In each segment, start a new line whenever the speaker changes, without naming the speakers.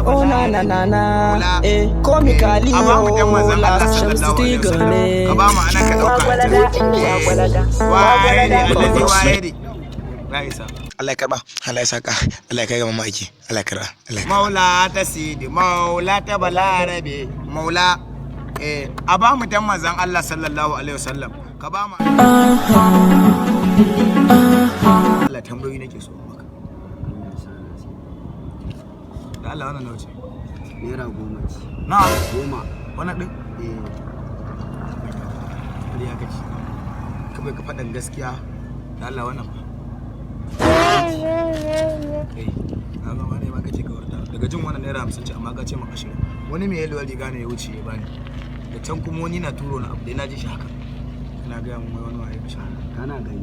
Oh na na na na. Eh, komikali.
A ba mu dan manzon
yo.
Allah
Last
sallallahu alaihi
Shamsu
wasallam.
ne.
Ka ba mu anan ka dauka. Wahidi allazi wahidi. Na isa.
Allah ya karba, Allah ya saka, Allah ya kai ga mamaki, Allah ya karba, Allah ya karba.
Maula ta sidi, maula ta balarabe, maula. Eh, a ba mu dan manzon Allah sallallahu alaihi wasallam. Ka ba mu. Allah, tambayoyi nake so in maka. Da Allah, wannan nawa ce?
₦10 ce.
Na
10.
Wannan din?
Eh.
Ya kace. Kawai ka faɗin gaskiya. Da Allah, wannan fa? Kai, na gama ne ma kace ka warta. Daga jin wannan ₦50 ce, amma ka ce min 20. Wani mai yalwar riga ne ya wuce ya bani. Da can kuma wani na turo na abu dai na ji shi haka. Ina gaya mun wai wani waye 20.
Kana gani.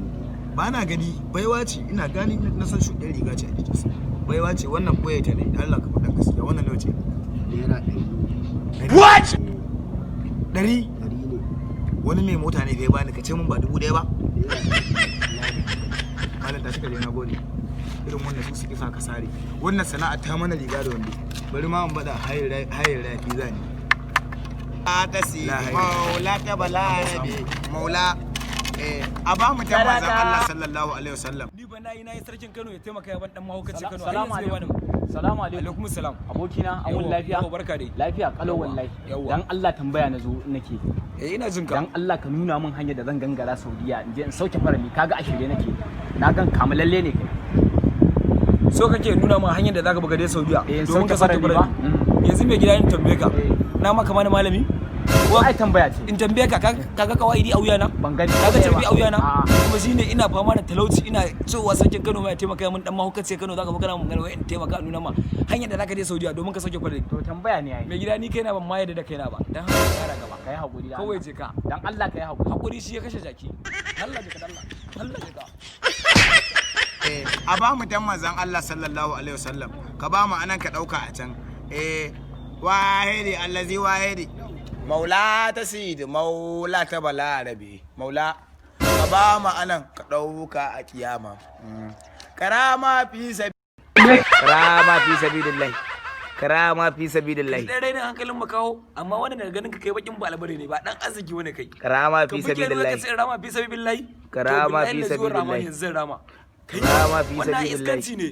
Ba na gani, baiwa ce, ina gani na san shuɗin riga ce a jikinsa. Baiwa ce wannan, boye ta ne. Da Allah ka faɗa gaskiya, wannan nawa ce?
₦100.
What? 100?
100 ne.
Wani mai mota ne fa ya bani, ka ce mun ba 1000 ba?
₦100.
Malam, tashi ka je, na gode. Irin wannan su suke sa ka sare. Wannan sana'a ta mana riga da wando. Bari ma in bada hayin rafi zani. Ta si maula ta balarabe maula. Eh, a ba mu ta manzon Allah sallallahu alaihi wasallam.
Ni ba nayi nayi sarkin Kano ya taimaka ya ban dan mahaukaci Kano.
Salamu
Har yanzu bai
alaikum.
bani.
Salamu alaikum.
Alaikum salam.
Abokina, an wuni
Yawwa,
lafiya?
yawwa, barka dai.
Lafiya kalau wallahi.
Yawwa.
Dan Allah, tambaya na zo nake.
Eh, ina jin ka.
Dan Allah ka nuna min hanyar da zan gangara Saudiya in je in sauke farali, kaga a shirye nake. Na gan kamalalle ne kai.
So kake nuna min hanyar da zaka buga dai Saudiya
Eh, in
domin ka
sauke
sauke
farali ba?
farali. Yanzu mai gida, in tambaye ka.
Eh.
Na maka mana malami?
Ko ai tambaya ce.
In tambaye ka, kaga kawai a wuyana?
Ban gani.
Kaga tarbi a wuyana?
A'a.
Kuma shine ina fama da talauci, ina cewa sarkin Kano mai taimaka min, dan mahaukaci Kano zaka buga mun magana wai in taimaka a nuna ma hanyar da zaka je Saudiya domin ka sauke farali.
To, tambaya ne ai.
Mai gida, ni kaina ban ma yarda da kaina ba. Dan haka ka kara gaba.
Kai hakuri da
Kawai
Allah.
je ka.
Dan Allah kai hakuri.
Hakuri shi ya kashe jaki. Allah je ka, Allah. Allah je ka.
Eh, a ba mu dan manzon Allah sallallahu alaihi wasallam. Ka ba mu anan ka dauka a can. Eh, wahidi allazi wahidi. Maula ta sidi, maula ta balarabe, maula. Ka ba mu anan ka dauka a kiyama. Karama fi sabi
Karama fi sabilillahi, karama fi sabilillahi.
Dan rainin hankalin makaho, amma wannan daga ganin ka kai bakin ba albare ne ba, dan arziki wani kai.
Karama
Ka
fi
buge ni
sabilillahi.
ka ce rama fi sabilillahi.
Karama
To,
fi
billahi lazi wa rama
sabilillahi.
yanzu zan rama. Kai,
Karama fi
wannan
sabilillahi.
iskanci ne.